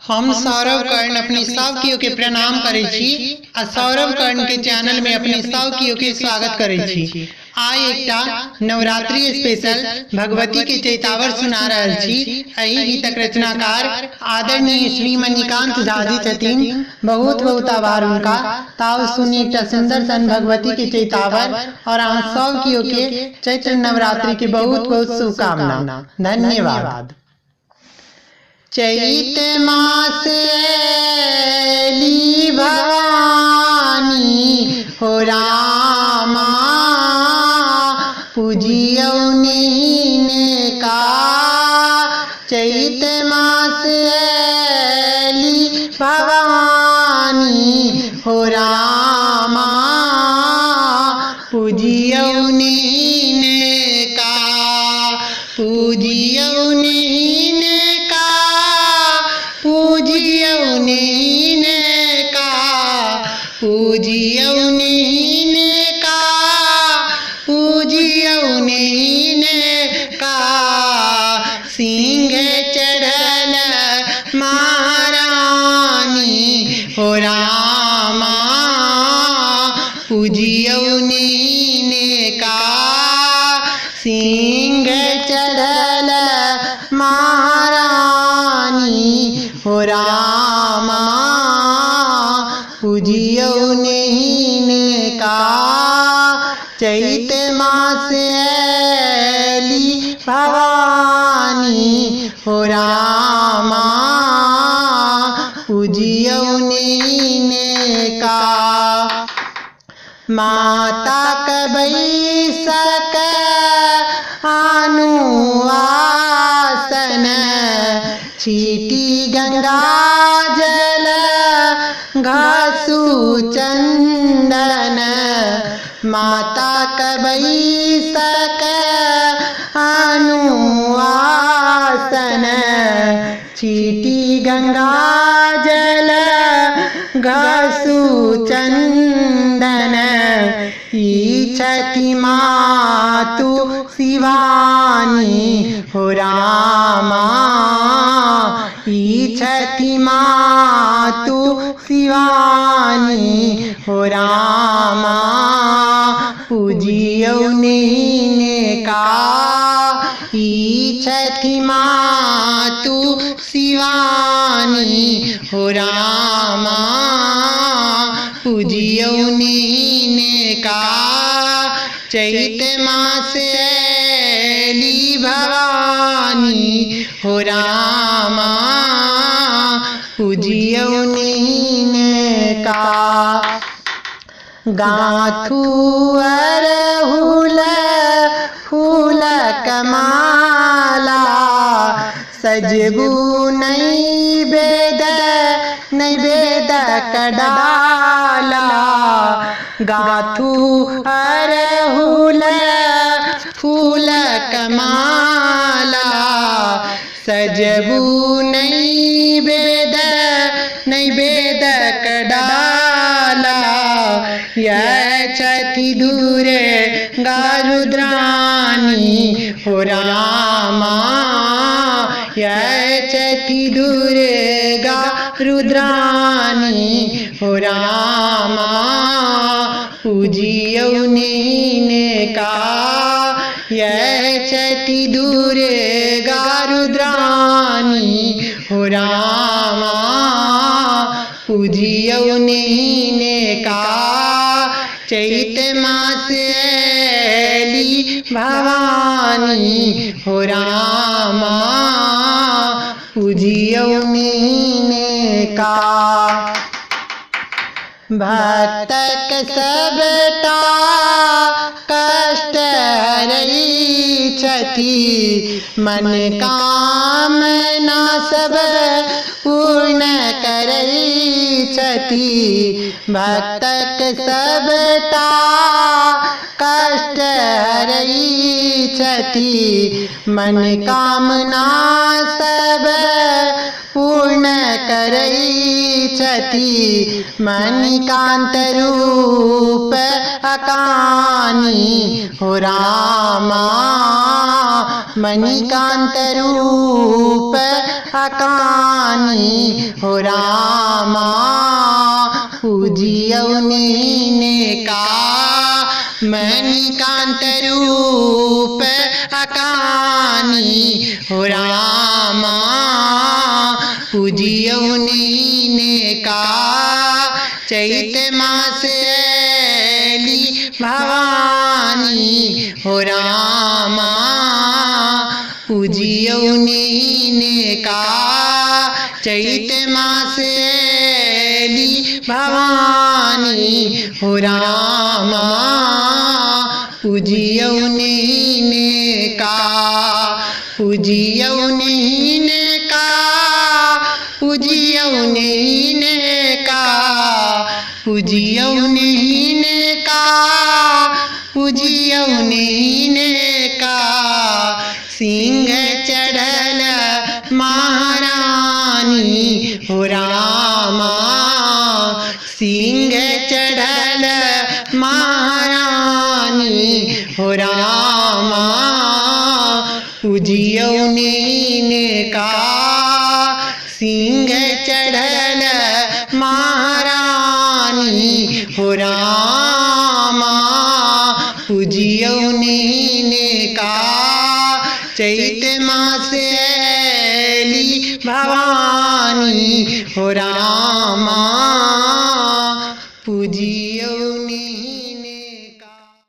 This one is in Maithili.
हम सौरभ कर्ण अपने सब केओ के प्रणाम करै छी आ सौरभ कर्ण के चैनल में अपने सब केओ के स्वागत करै छी। आइ एकटा नवरात्रि स्पेशल भगवती के चैतावर सुना रहल छी। एहि गीतक रचनाकार आदरणीय श्री मणिकांत झा जी छथिन। बहुत बहुत आभार हुनका। ताव सुनी एकटा सुंदर सन भगवती के चैतावर और अहाँ सब केओ के चैत्र नवरात्रि के बहुत बहुत शुभकामना। धन्यवाद। चैत मास एली भवानी हो रामा, पूजियौ का। चैत मास एली भवानी हो रामा, पूजियौ का, पूजियौ का, पूजियौ का, पूजियौ का, पूजियौ का। सिंह चढ़ल महारानी हो रामा, पूजियौ का। सिंह चढ़ल महारानी हो रामा, पूजियौ का। चैत मास एली भवानी हो रामा, पूजियौ का। माता बैसक आनु आसन, छीटी गंगा जल घासू चंदन। माता बैसक आनु आसन, छीटी गंगा जल घासू चंदन। ई छथि मातु शिवानी हो रामा, ई छथि मातु शिवानी हो रामा, पूजियौ का। ई छथि मातु शिवानी हो रामा, पूजियौ का। चैत मास एली भवानी हो रामा, पूजियौ का। गाथू अरहुल फूल कमाला, सजबू नहीं बेद नहीं बेद कडाला। गाथू अरहुल फूल कमाला, सजबू नहीं बेद नहीं बेद कडाला। यह छथि दूरे गारुद्रानी हो रामा, यह छथि दुर्गा रुद्रानी हो रामा, पूजियौ का। यह छथि दुर्गा रुद्रानी हो रामा, पूजियौ का। चैत मास एली भवानी हो रामा, पूजियौ का। भक्तक सबटा कष्ट हरै छथि, मन कामना सब पूर्ण करै छथि। भक्तक सबटा कष्ट हरै छथि, मन कामना सब पूर्ण करै छथि। मणिकांत रूप अकानी हो रामा, मणिकांत रूप अकानी हो रामा, पूजियौ का। मणिकांत रूप अकानी हो रामा, पूजियौ का। चैत मास ऐली भवानी हो रामा, पूजियौ का। चैत मास ऐली भवानी हो रामा, पूजियौ का। पूजियौ का, पूजियौ का, पूजियौ का, पूजियौ का। सिंह चढ़ल महारानी हो रामा, सिंह चढ़ल महारानी हो रामा, पूजियौ का। सिंह चढ़ल महारानी हो रामा, पूजियौ का। चैत मास ऐली भवानी हो रामा,